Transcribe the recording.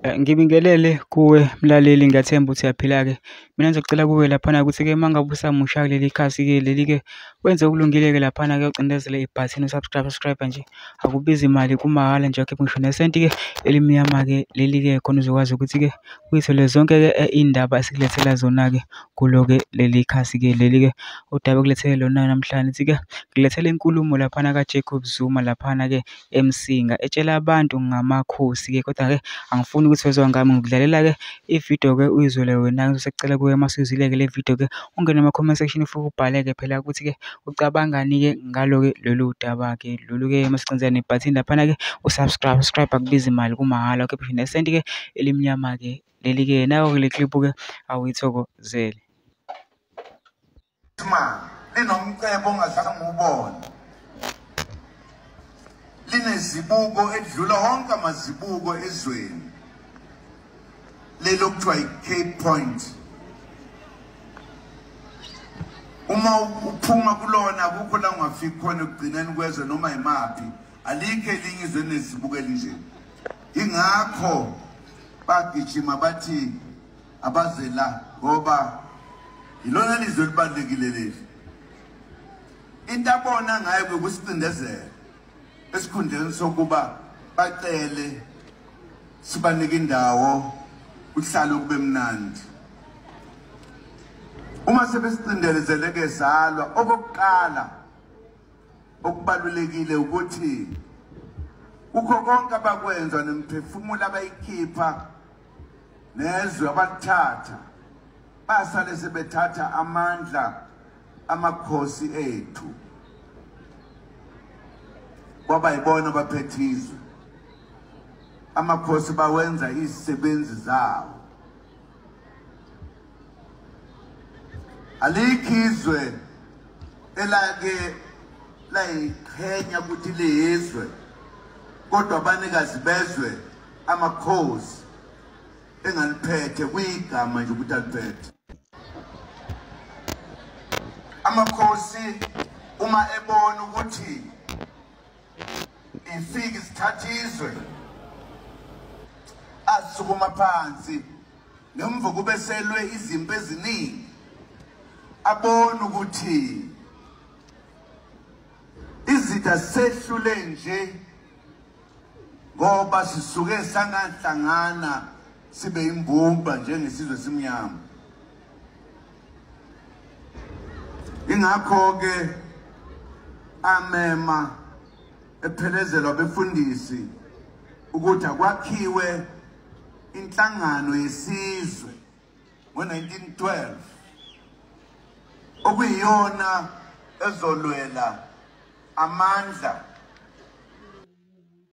Ngibingelele kuwe mlaleli, ngiyathemba ukuthi uyaphila-ke. Mina ngizocela kuwe laphana ukuthi-ke uma ngabe usamusha kuleli khasi-ke leli-ke wenze okulungile-ke laphana-ke ucindezele ibhathini u-subscribe, subscribe nje akubizi imali kumahhala nje awukhiphi ngisho nesenti-ke elimnyama-ke leli-ke khona uzokwazi ukuthi-ke uyithole zonke-ke iy'ndaba esikulethela zona-ke kulo-ke leli khasi-ke leli-ke. Udaba okulethele lona namhlanje lithi-ke ngilethele inkulumo laphana kaJacob Zuma laphana-ke eMsinga etshela abantu ngamakhosi-ke, kodwa-ke angifuni ukuthi wezwa ngami, ngikudlalela-ke ividiyo-ke uyizwele wena. Ngisacela kuwe uma usuyizwile-ke le vidiyo-ke ungene ema-comment section ufike ubhale-ke phela ukuthi-ke ucabangani-ke ngalo-ke lolu daba-ke lolu-ke. Masicindezela nebhathini laphana-ke u-subscribe, subscribe akubizi imali kumahhala, awukhiphi nesenti-ke elimnyama-ke leli-ke. Nayo-ke le clip-ke awuyithokozele. Linomcebo ongazange uwubone, linezibuko edlula wonke amazibuko ezweni, lelo kuthiwa i-Cape Point. Uma uphuma kulona akukho la ungafiki khona ekugcineni kwezwe noma imaphi, alikho elinye izwe nezibuko elinje. Ingakho bagijima bathi abaze la, ngoba yilona lizwe elibalulekile leli. Into abona ngayo kusicindezela esikhundleni sokuba bacele sibanike indawo kuhlale kube mnandi. Uma sebesicindezeleke salwa, okokuqala okubalulekile ukuthi kukho konke abakwenza nemphefumulo abayikhipha nezwe abalithatha, basale sebethatha amandla amakhosi ethu, kwaba yibona abaphethe izwe. Amakhosi bawenza izisebenzi zawo. Alikho izwe elake layiqhenya ukuthi liyizwe, kodwa abanikazi bezwe amakhosi engaliphethe kuyigama nje ukuthi aliphethe. Amakhosi uma ebona ukuthi ifike isithatha izwe, asukuma phansi ngemva kube selwe izimpi eziningi, abona ukuthi izitha sehlule nje ngoba sisuke sangahlangana sibe imbumba njengesizwe simnyama. Ingakho ke amema ephelezelwa befundisi ukuthi akwakhiwe inhlangano yesizwe ngo-1912 okuyiyona ezolwela amandla